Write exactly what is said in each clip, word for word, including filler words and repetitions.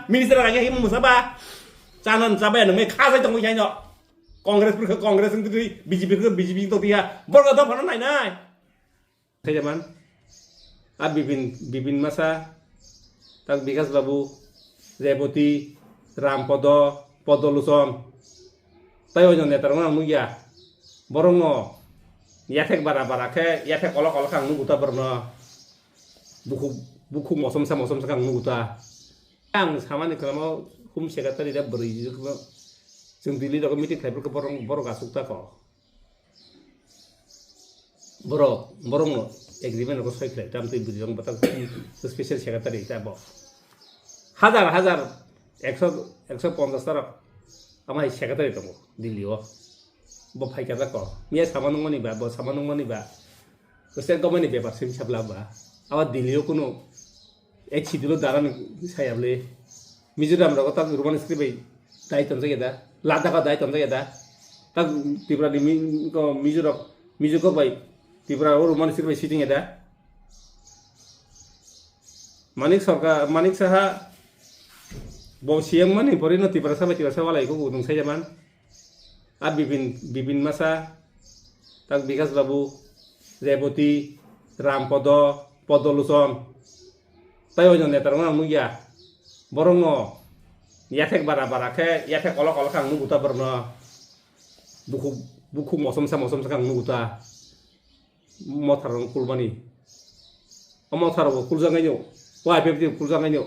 Minister ragi himo musa ba. Chanan chabaya nungmai khajai tongwi haino. Congress purkhe Congress wngtwi, B J P purkhe B J P wngtwi ya. Borok dophano nainai. Thaijaman. A Bipin, Bipin Masa, tak Bikas Babu, Reboti, Rampodo, Podoluson. Tai oino netarokno ang nukya. Borokno yathek bara bara khe, yathek kolok kolok khe ang nugo ta borokno. Bukhuk, bukhuk mosom sa mosom sa khe ang nugo ta. Ang samani kwlamo Home Secretary da bwrwi jikno. Chwng Delhi rogo meeting khlai borok, borok asuk ta kho. Borok, borokno agreement rok soi khlai, tam twi bwrwi rok bwtang special secretary ta bo. Hajar, hajar, ekso, ekso ponchas ta rok amai secretary tongo Delhi o. Bo phai kha ko. Miya sama nungmani ba, bo sama nungmani ba. Bo state government ni bepar sim sabla ba. Abo Delhi o kuno H C D lo daran saya bwle. Mizoram rogo tak Roman script bai dai tonjak ya da. Ladakh o dai tonjak ya da. Tak Tripura ni mi-, ko Mizo rok, Mizo kok bai Tripura o Roman script bai sitting ya da. Manik Sarkar, Manik Saha bo C M mani pori no Tripura sabai Tripura sabai lai ko nung sai jaman. A Bipin, Bipin Masa, tak Bikas Babu, Reboti, Rampodo, Podoluson. Tai oino netarokno ang nukya. Borokno yathek bara bara khe, yathek kolok kolok khe ang nugo ta borokno. Bukhuk, bukhuk mosom sa mosom sa khe ang nugo ta. Mothar rok kulmani. O mothar rok kuljaknai no. O I P F T rok kuljaknai no.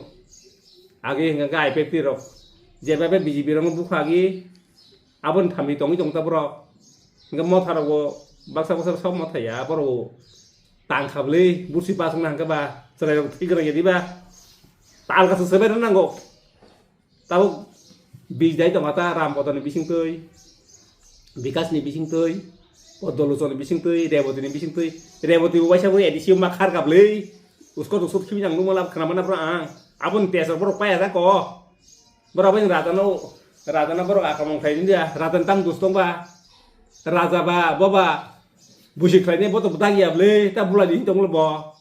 Age hingka khe I P F T rok. Jeba be B J P rok no bukha agi. Aboni thambi tongwi tong ta borok. Hingke mothar rok bo baksa baksa sok mothai ya borok bo. Tang kha bwle bursi pasung na hingke ba. Chwrai rok thwi kwrwng ya diba. Tal kasu sebai rw nango. Tabuk bijai tongkha ta Ram Podoni bisingtwi, Bikasni bisingtwi, Podoluchoni bisingtwi, Rebotini bisingtwi. Reboti bo waisa bo A D C o ma khar kha bwle. Uskot uskot khibini ang nukma lab khwnama na phro ang. Aboni tesor borok paya da ko. Borok aboni rajano, rajano borok akromon khlai dia. Rajani tam dus tongba. Raja ba, boba. Busi khlainai bo to dagiya bwle. Ta bulai di tonglo bo.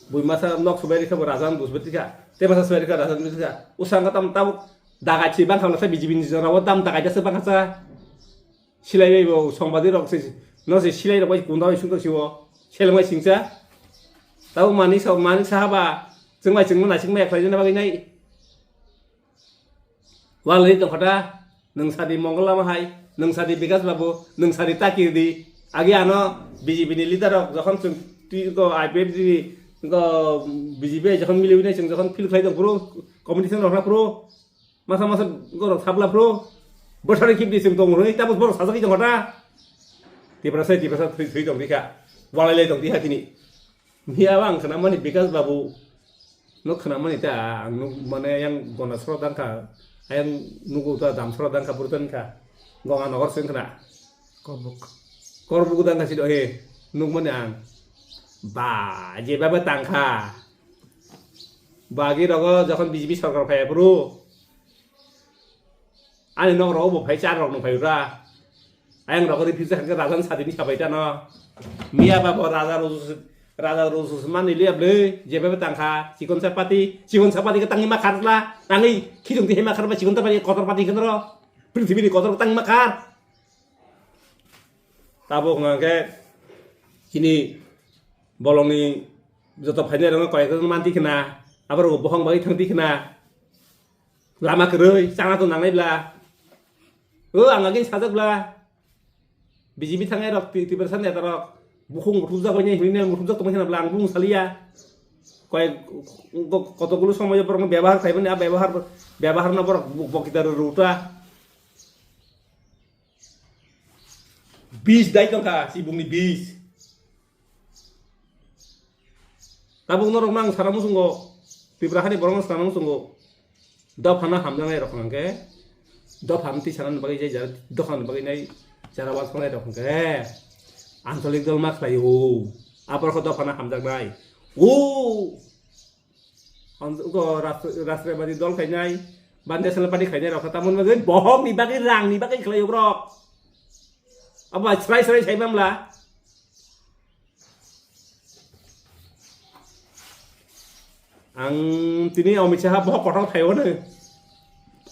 Bui masa nok subai rikha bo raja ni dusbai tikha. Te masa subai rikha raja ni dusbai tikha. Usang ka tam tabuk dagai si bang khamla sa B J P ni jora o dam dagai jasa bang kasa. Silai bai bo song badi rok se no se silai rok bai kunda bai sung siwo. Seleng bai singsa. Tabuk mani sa mani saha ba. Chwng bai chwng no naising bai khlai jana bagwi nai. Walai tongkha ta, nwng sadi Mongol lama hai, nwng sadi Bikas Babu, nwng sadi Takir di. Agi ano B J P ni leader rok jokhon chwng twi ko I P F T ni ko B J P jokhon miliwi nai chwng jokhon feel khlai tong phuru, competition rok na phuru, masa masa ko rok sabla phuru, bwsari khip di chwng tong hwnwi, tabuk borok sajagwi tongkha ta. Tiprasa, Tiprasa thwi, thwi tong dikha, walai lai tong dikha tini. Phiya ang khwnamani Bikas Babu no khwnamani ta ang nuk mane yang gona sro dangkha, ayang nugo ta dam sro dangkha burtan kha, Ganga Nagar sing khna. Korbuk. Korbuk dangkha sido he nukmani ang. Ba, je baba tangkha. Bagi rogo jokhon B J P sorkar phai phuru. Ani nok rogo bo phai char rok no phai ura. Ayang rok ri phisa khe rajan sadini sabai ta no. Miya ba bo raja rosu, raja rosu mani liya ble, je baba tangkha, chikon sa pati, chikon sa pati ke tangi ma kharla, tangi khijung ti ma kharba chikon ta pati kotor pati khe ro. Prithibi ni kotor tangi ma khar. Tabuk hwnka khe chini bolongni joto phainai rokno koi ekdom manti khna, aborok bohong bagwi thangti khna. Lama kwrwi chana to nangnai bla. O ang agini sajak bla. B J P thangnai rok twi twi bersa neta rok bukhung muthubjak bai nai hwnwi muthubjak tongwi khna bla ang bung saliya. Koi ko-, kotokgulo somoyo borokno byabohar khaimani a byabohar byaboharno borok bo-, bokita rw rw ta. Bis dai tongkha, sibungni bis. Tabuk norok mang sana musungo, Tripura hani borok sana musungo. Dophano hamjaknai rok hwnkhe, dophano tisana bagwi jai jara, dophano bagwi nai jara wansuknai rok hwnkhe, ancholik dol ma khlai o. Aborokho dophano hamjaknai. O! Ang uko ras-, Rashtriyabadi dol khainai, ba National Party khainai rok tamoni bagwi bohok ni bagwi rang ni bagwi khlai borok. Abo srai srai sai mamla. Ang tini Amit Shah bohok kothok thaiyo ne.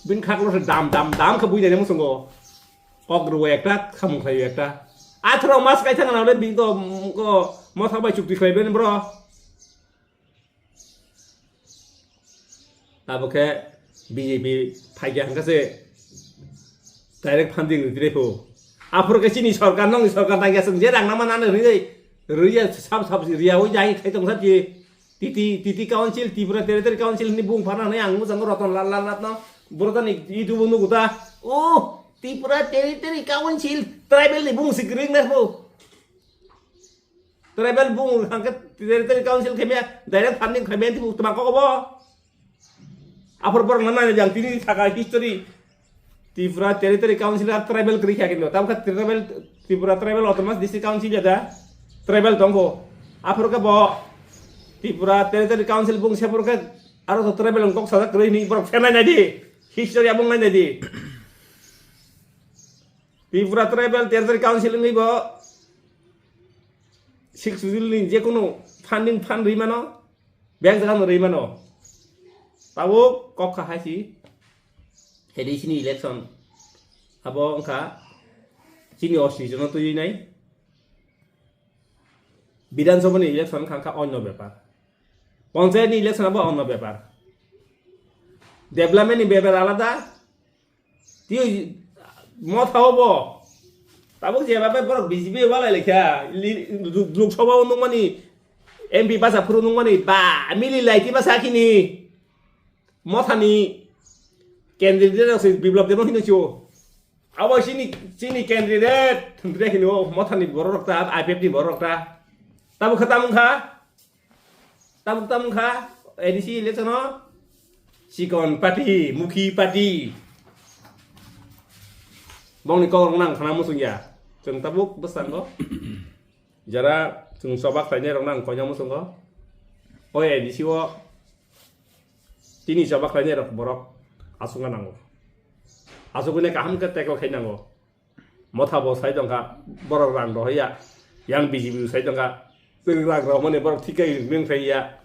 Bin khaklo se dam dam dam khe buinani musungo. Kok rw ekta, khamung khlaio ekta. Athro mas kai thang na le bin ko, ko motha bai chukti khlai ben bro. Abo khe B J P phaikya hangkha se direct funding rwtwi rw pho. Aphuru khe chini sorkar, nokni sorkar nangya chwng je rang nangma nang rwi, rwi sab sab riya oi jai khai tong sab ki. T T, T T Council, Tripura Territory Council ni bung phana hwnwi ang muchang Ratan Lal Lal Ratna boro tani YouTube o nugo ta. Oh, Tripura Territory Council tribal ni bung si kwrwng na pho. Tribal bung hangke territory council khaimya, direct funding khaimya, tibuk tma kok obo. Aphor borok nang nai jang tini saka history. Tripura Territory Council ar tribal kwrwi kha kinto. Tabukha tribal, Tripura Tribal Autonomous District Council ya da tribal tongbo. Aphor khe bo Tripura Territory Council bung se phor khe aro to tribal wng kok sajak kwrwi hwnwi borok phenai nai di. History abung nai nai di. Tripura Tribal Territory Council wngwi bo Sixth Schedule ni jekunu funding fund rwi mano, bank jaga no rwi mano. Tabuk kok kha hai si A D C ni election abo wngkha chini opposition no twiwi nai. Bidhan Sabha ni election wngkha, wngkha onyo bepar. Panchayat ni election abo onyo bepar. Development ni bepar alada. Twi motha obo. Tabuk je babe borok B J P walai lekha. Li-, Lok Sabha o nukmani M P basa phuru nukmani ba mili lai twi basa khini. Mothani candidate rok se Biplab Debbarma hino chio. Abo chini, chini candidate thwngtre hino mothani borok rok ta, I P F ni borok rok ta. Tabuk kha tamung kha. Tabuk tamung kha, A D C election o chikon party, mukhi party. Bongni kok rok nang khana muchung ya. Chwng tabuk bwskango. Jara chwng choba khlainai rok nang koina muchungo. O A D C o tini choba khlainai rok borok aswkna nango. Aswkne kaham khe tackle khai nango. Motha bo sai tongkha, borok rang rohorya. Yang B J P bo sai tongkha, chwng rang rohormani borok thik khe ring ring phaiya.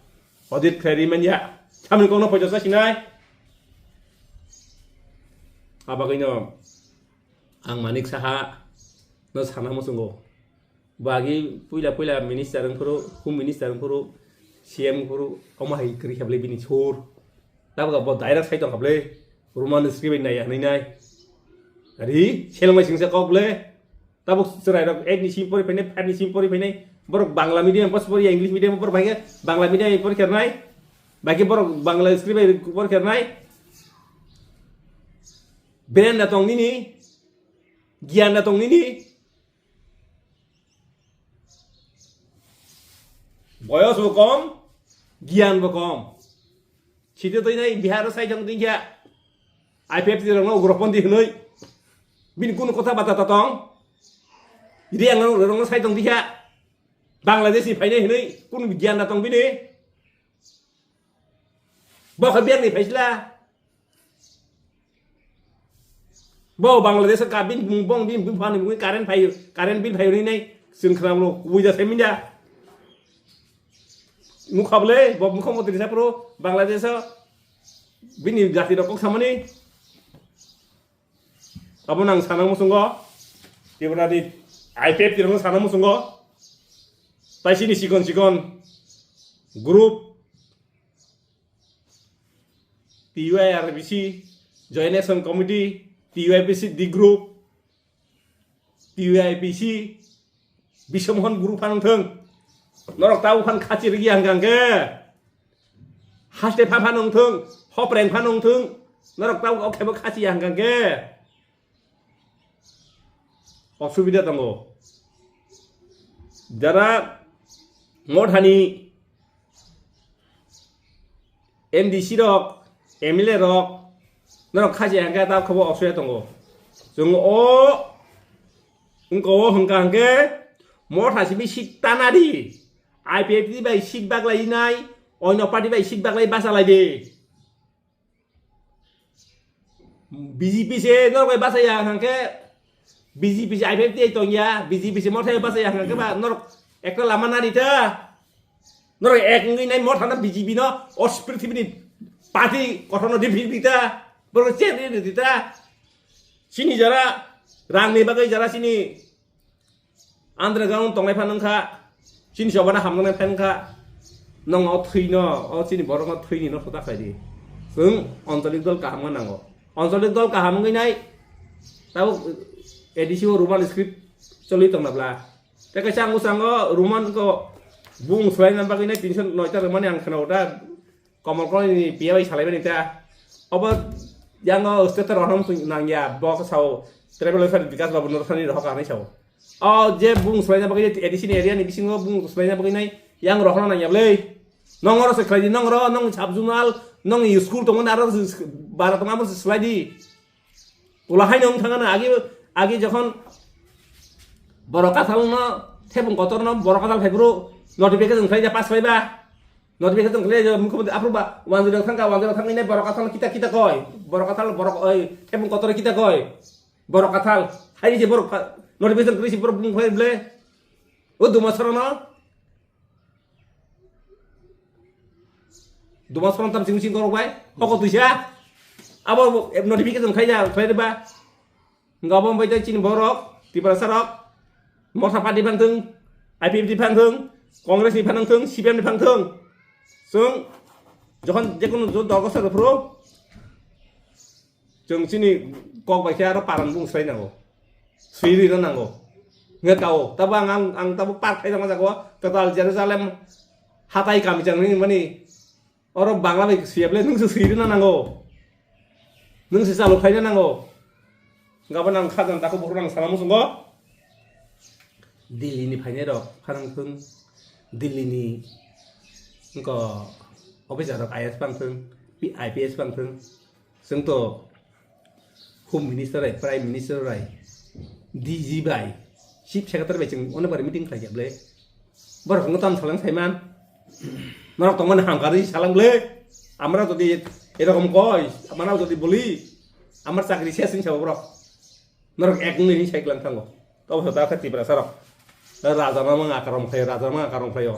Audit khlai ri manya. Samni kokno poito chasinai. Abagwino ang Manik Saha no sana muchungo. Bo agi puila puila minister wngphuru, home minister wngphuru, C M wngphuru, omo hai kwrwi kha bwlai bini sur. Tabuk bo direct sai tongkha bwlai, Roman script bai naiya hwnwi nai. Ari, seleng bai singsa kok bwlai. Tabuk chwrai rok eight ni sim pori phainai, five ni sim pori phainai. Borok Bangla medium pas pori, English medium pori phaikhe, Bangla medium pori kernai. Baikhe borok Bangla script bai pori kernai. Brain da tong nini, giyan da tong nini. Boyos bo kom, giyan bo kom. Site twi nai Bihar o sai thang tingkha. I P F T rok no ugropondi hwnwi. Bini kunu kotha bata ta tong. Riang rok no sai tong tingkha. Bangladesh ni phainai hwnwi kunu giyan da tong bini. Bo khe biyang ni phaisla. Bo Bangladesh ka bin bung bong bin bung phani bung current phaio, current bill phaio ni nai chwng khna lo kubui da sai minda. Mukha bole bo mukha motri sa pro Bangladesh o bini jati rok kok samani. Abo nang sana muchungo, Tripura ni I P F T rok sana muchungo, tai sini sikon sikon group, T Y R B C, Joint Action Committee, T Y B C D group, T Y B C, Biswamohan group phan wngthung. Norok tabo phan khachi rigi hangkang khe. Haste pha phan wngthung, hopreng phan wngthung. Norok tabo o khebo khachi hangkang khe. Osubida tongo. Jara mothani M D C rok, M L A rok, norok khachi hangkhe ta khobo osubida tongo. Chwng o wngko o hwnkha hangkhe motha simi seat tanadi. I P F T bai seat baglai nai, oino party bai seat baglai bachalai di. B J P se norok bai bachaya hwnkhe, B J P se I P F T tongya, B J P se mothai bachaya hwnkhe ba norok ekta lama nari ta. Norok ek wngwi nai motha no B J P no o prithibini party kothorno riphi riphi ta, borok chen ri ri ta. Chini jara rangni bagwi jara chini underground tongnai phan wngkha, chini chobana hamjaknai phan wngkha, nong o thwino, o chini borokno thwini no thota khlai di. Chwng ancholik dol kaham wngna nango. Ancholik dol kaham wngwi nai, tabuk A D C o Roman script choli tongna bla. Tei kaisa ang bwskango Roman ko bung swlaina bagwi nai tinso noita rwmani ang khwnao da. Komol Koloni ni piya bai salai mani ta. Obo yango state rohorma sung nang ya, bo khe sao tribal welfare Bikas Babu Northani rohor ka hinwi sao. O je bung swlaina bagwi A D C ni area ni bisingo bung swlaina bagwi nai yang rohorna nang ya bwle. Nong oro se khlai di, nong oro, nong sub zonal, nong ni school tongo na aro se bara tongo abo se swlai di. Ula hai nong thangana agi, agi jokhon Borok Kathal no, Thebung Kotor no, Borok Kathal phai phuru notification khlai ya, pass khlai ba. Notification khlai ya, mukhumontri approve ba, wanjwi rok thangka, wanjwi rok thangwi nai Borok Kathal kita kita koi. Borok Kathal, Borok, oi, Thebung Kotor kita koi. Borok Kathal, hai je Borok Ka-, notification khlai si Borok bung khlai ble. O Duma Sorono. Duma Sorono tam sing sing korok bai. Hoko tuisa. Abo notification khlai ya, khlai ba. Hingke abo wngpai tei chini borok, Tiprasa rok, Motha party phang thung, I P F T phang thung, Congress ni phang thung, C P M ni phang thung. Chwng jokhon jekunu jo-, dol kosa rwphuru, chwng chini kok bai khe aro paran bung swlai nango, swi rwna nango. Hingke kao, tabo ang, ang, ang tabo park khai tongma jago, kwtal Jerusalem hatai kami chang nini mani, Oro Bangla bai siyable nwng se swi rwna nango. Nwng se chalo khaina nango. Gabon ang khajan tako bohrok ang sana musungo. Delhi ni phainai rok phanang thung. Delhi ni wngko officer rok I A S pang thung, I P S pang thung. Chwng to Home Minister bai, Prime Minister bai, D G bai, Chief Secretary bai chwng onek bar meeting khlai khe ble. Borok wngkha tamo salang saiman. Norok tongmani hamkha rwi salang ble. Amra jodi erokom koi, amra jodi boli, amar chakri ses wngsa borok. Norok ek wngwi sai klang thango. Tobo se dakha Tiprasa rok. Raja no mang akarom khlaio, raja no mang akarom khlaio.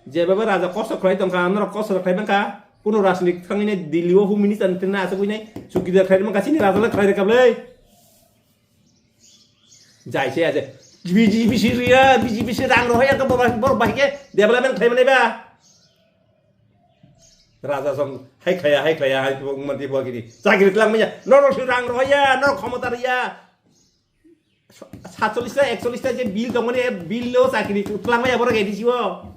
Jebebe raja kosto khlai tongkha, norok kosto khlai mankha. Kuno rajnik thangwi nai Delhi o hum minister ni tini aswk wi nai chukidar khlai mankha, chini raja le khlai rwkha ble. Jai se aje. B J P si riya, B J P si rang rohya ka borok, borok bahai ke development khlai manai ba. Raja song hai khlaiya, hai khlaiya, hai bo manti bo gidi. Chakri klang manya, norok si rang rohya, norok khomota riya. Satchollish ta, ekchollish ta je bill tongmani, e bill lo chakri twlangmaya borok A D C o.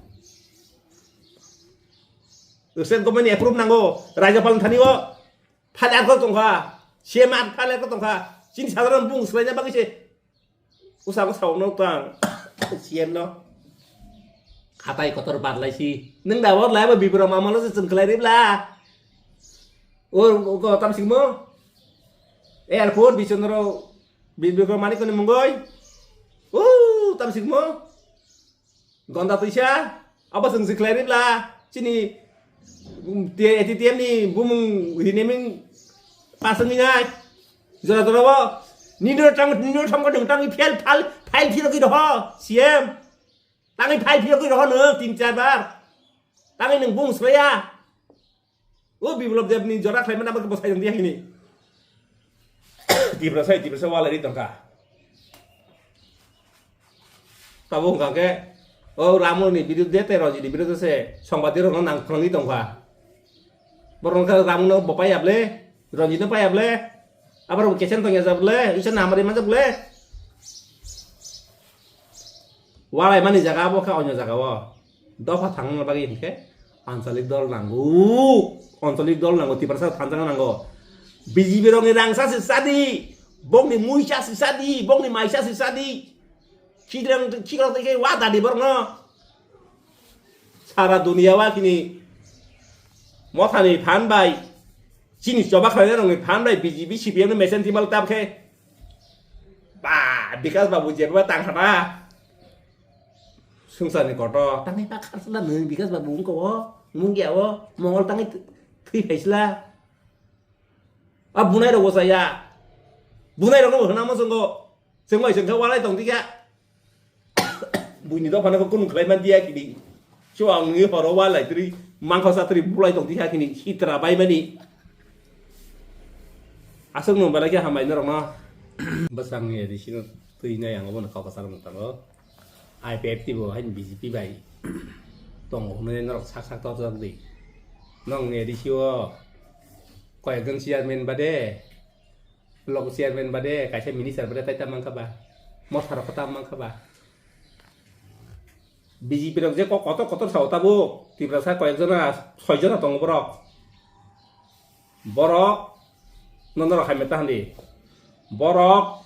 State government ni approve nango, Rajyapal ni thani o. Phale arko tongkha, C M ar phale arko tongkha. Chini sadharon bung swlaina bagwi se usa ko sao no tang C M no. Hatai kotor barlai si. Nung da bor lai ba bibro mamalo se chwng khlai ribla. O, o ko tam singmo. Airport bichondro Bi-, Bikram Manik ni mungoi. O, tam singmo. Gonda tuisa. Abo chwng siklai ribla. Chini, um, T-, A T T M ni bumung rineming pasang ni nai. Jora jora bo. Nino tang, nino tang ko dong tang phel phal, phal phiro ki doho. C M. Tangwi phai phiyok roho no tin char bar. Tangwi nung bung swaya. O Biplop Deb ni jora khlai mana bo sai dia hini. Tiprasa, Tiprasa wala ri tongka. Tabo hwnkha khe o Ramu ni biruddhe tei Rajini biruddhe se songbadirokno nang phwrwngwi tongkha. Borok wngkha Ramu no bo paiya ble, Rajini no paiya ble. Abar bo kesen tongya jable, isa namari manjak ble. Walai mani jaga abo kha onyo jaga o. Dopha thangna bagwi hinkhe anchalik dol nango. Anchalik dol nango, Tiprasa thansa nango. B J P rokni rangsa se sadi, bongni muisa se sadi, bongni maisa se sadi. Khidrang, khikrok tei khe wa dadi borokno. Sara dunia wa kini mothani phan bai, chini choba khlainai rokni phan bai B J P C P M ni mesen timal tap khe. Ba, Bikas Babu jeba tang khata. Sungsarni koto, tangni pa kharsla nung Bikas Babu wngko o, mungya o, mongol tangni thwi phaisla. A bunai rok bo chaya. Bunai rok no hwnamo chwngo. Chwng bai chwng khe walai tong dikha. Buini dophano khe kunu khlai man diya kini. Chuang ni horo wa lai tri mangkho satri bulai tong tikha kini hitra bai mani. Aswk no belai khe hambai norok no. Bwsangni A D C no twi nai ang obono kok kwcharo nuktango. I P F T bo haino B J P bai tongo hwnwi norok sak sak torjak di. Nokni A D C o koyekjon chairman bade, block chairman bade, kaisa minister bade tai tam mankha ba? Motha rok tam mankha ba? B J P rok je kok kotor kotor sao tabuk, Tiprasa koyekjona, soijona tongo borok. Borok no norok hai meta handi. Borok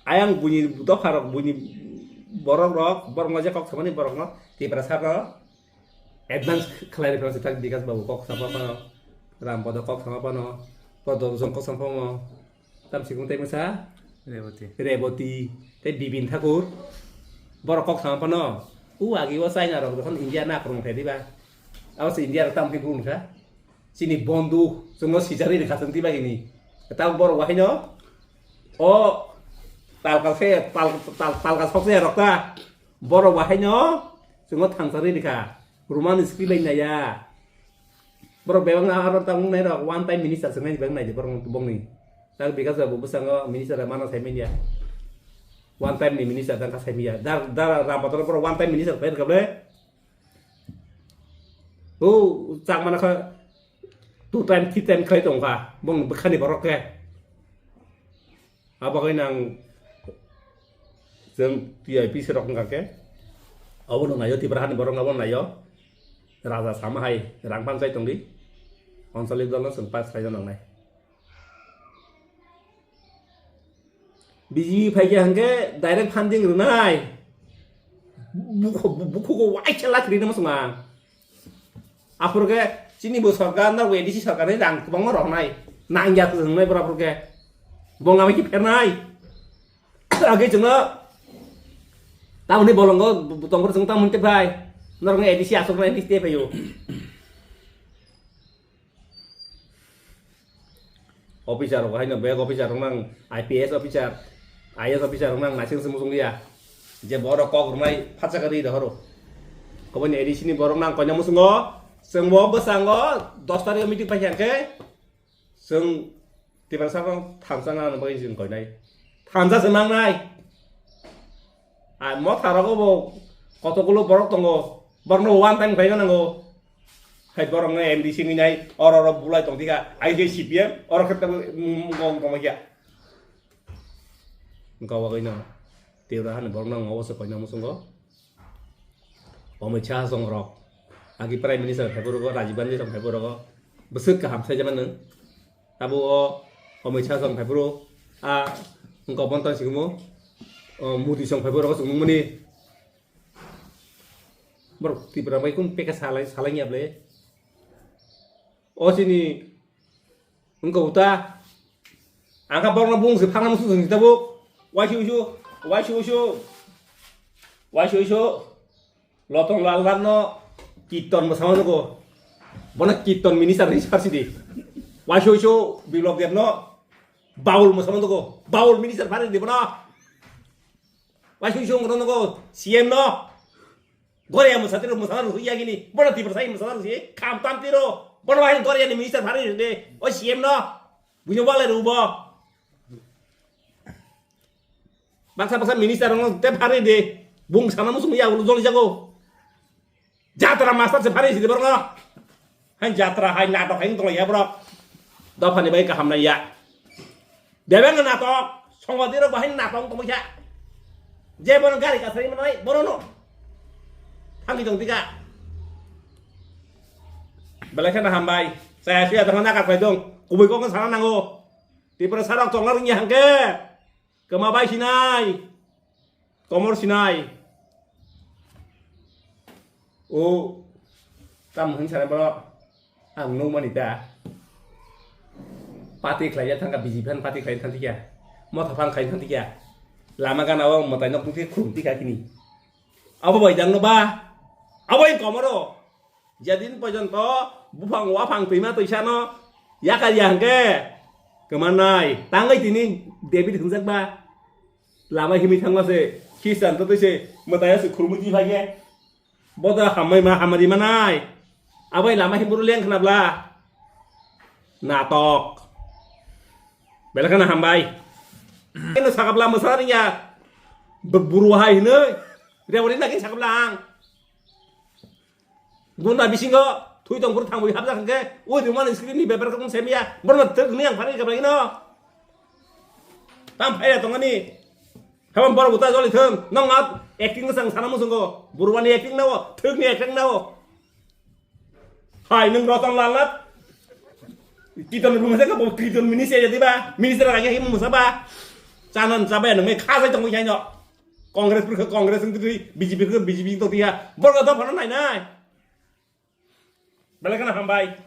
ayang buini dopha rok, buini borok rok, borok no je kok samani borok no Tiprasa no advance khlai rikha tak Bikas Babu kok sama pano, Ram Podo kok sama pano, Prodol Jong kok sama pano, tam sikung tai masa Reboti. Reboti, tei Bibin Thakur, borok kok sama pano. U agi o China rok jokhon India na krung thai diba, abo se India rok tam khe bung kha. Chini bondu chwngno sijari rikha chwng twi bagini. Tamo borok wahaino o talka se, tal-, tal-, talka sok se rok ta. Borok wahaino chwngno thangsari rikha. Roman script bai naiya. Borok bebak na aro tamo nai rok one time minister chwngnai bebak nai de borok bongni. Tak Bikas Babu bwskango minister mano sai manya. One time ni minister tang kha sai manya. Dar, dar Ram Podo borok one time minister pai rikha ble. O chak mana kha two time, three time khlai tong kha, bong bwkhani borok khe. Abo khe nang chwng T I P se rok wngkha khe. Abo no naio, Tipra hani borok abo naio. Raja sama hai rang phan chai tongdi. Anchalik dol no chwng pass khlai nangnai. B J P phaikhe hwnkhe direct funding rwnai. Bukhu-, bu-, bukhugo waisa lakhri rwma swnga. Aphuru khe chini bo sarkar na A D C sarkar ni rang kwbangma rohornai. Nangya kwrwngnai bwrapuru khe. Bo ngamai khe phernai. Age chwngno tamoni bolongo bu-, bu-, tongphuru chwng tamoni tei phai. Norokni A D C aswknai tei phaio. Officer rok haino bek officer rok nang I P S officer, I A S officer rok nang naising se muchung liya. Je borok kok rwnai phatsa kari rohoro. Koboni A D C ni borok nang koina muchungo. Chwng bo bwskango dos tarikh meeting paikha hwnkhe chwng Tiprasa rok thansa nang bagwi chwng koinai. Thansa se nangnai. A motha rogo bo kotokgulo borok tongo. Borokno one time khlai nango. Hai borokno M D C ni nai oro oro bulai tong dika. Ai je C P M oro khe tamo gong tong kya. Gawa gaino. Tebra hani borokno ngo se koina muchungo. Omoi cha song rok. Agi Prime Minister phaibo rogo, Rajiv Gandhi song phaibo rogo. Bwswk kaham sai jama nung. Tabo o Omoi cha song phaibo ro. A wngkha bonta sigumo. O Modi song phaibo rogo song muni. Borok Tripura bai kung peka salai, salai ya ble. O chini wngkha uta. Angkha borokno bung se phangna musu sung tabuk. Waisi uisu, waisi uisu, waisi uisu. Lotong Lal Nar no Kirton mwsama nugo. Bono Kirton minister ni sar sidi. Waisi uisu Biplop Deb no Baul mwsama nugo. Baul minister phari di bono. Waisi uisu wngkha nugo C M no. Goria mwsatiro mwsana rwswi yagini. Bono Tiprasa mwsana rwswi. Kham tam tiro. Bono hai Goria ni minister phari de. O C M no. Buino wale rubo. Baksa baksa minister no te phari de. Bung sana musung ya ulo joli jago. Jatra master se phari sidi borno. Hai jatra hai natok hai tong ya borok. Dophani bai kaham nai ya. Bebeng natok, songwadi rok bahai natok tongkha. Je bono gari kasari manai, bono no. Thangki tong tika. Belai kheno hambai. Saya suya tong na kapai dong. Kubui kok sana nango. Tipra sarok tong ringya hangke. Kema bai sinai. Komor sinai. O tam hin sana borok. Ang nukmani ta. Party khlaiya thangkha, B J P phan party khlai thang tikya. Motha phan khlai thang tikya. Lama gana o mwtai nok tungkhe khulum tikha kini. Abo bai jangno ba. Abo in komoro. Jadin porjonto buphang waphang twima twisano yakar ya hwnkhe kwmannai. Tangwi tini David hwnjak ba. Lama himwi thangma se Khristan to twi se mwtai se khulumwi twi phai khe. Boda hamai ma hamari manai. Abai lama himuru leng khna bla. Natok. Belakana hambai. Ino sakabla masari ya. Buru hai hinoi. Rewari naki sakabla ang. Gunda bisingo thui tong phuru thangwi hapjak hwnkhe, oi rwmani screen ni bepar khe sem ya, borno thwk hwnwi ang pharwi kabla ino. Tam phaiya tongani. Habang borok uta joli thung, nong ma acting no sang sana musungo, burwani acting nao, thwk ni acting nao. Hai nung Roton Lal na, Kiton rung se ka bo Kiton minister ya diba, minister ka ya himu musa ba. Chanan chabe nung me kha sai tong ya no. Congress pur Congress nung twi, B J P pur B J P to tiya. Borok to phano nai nai. Belai kheno hambai.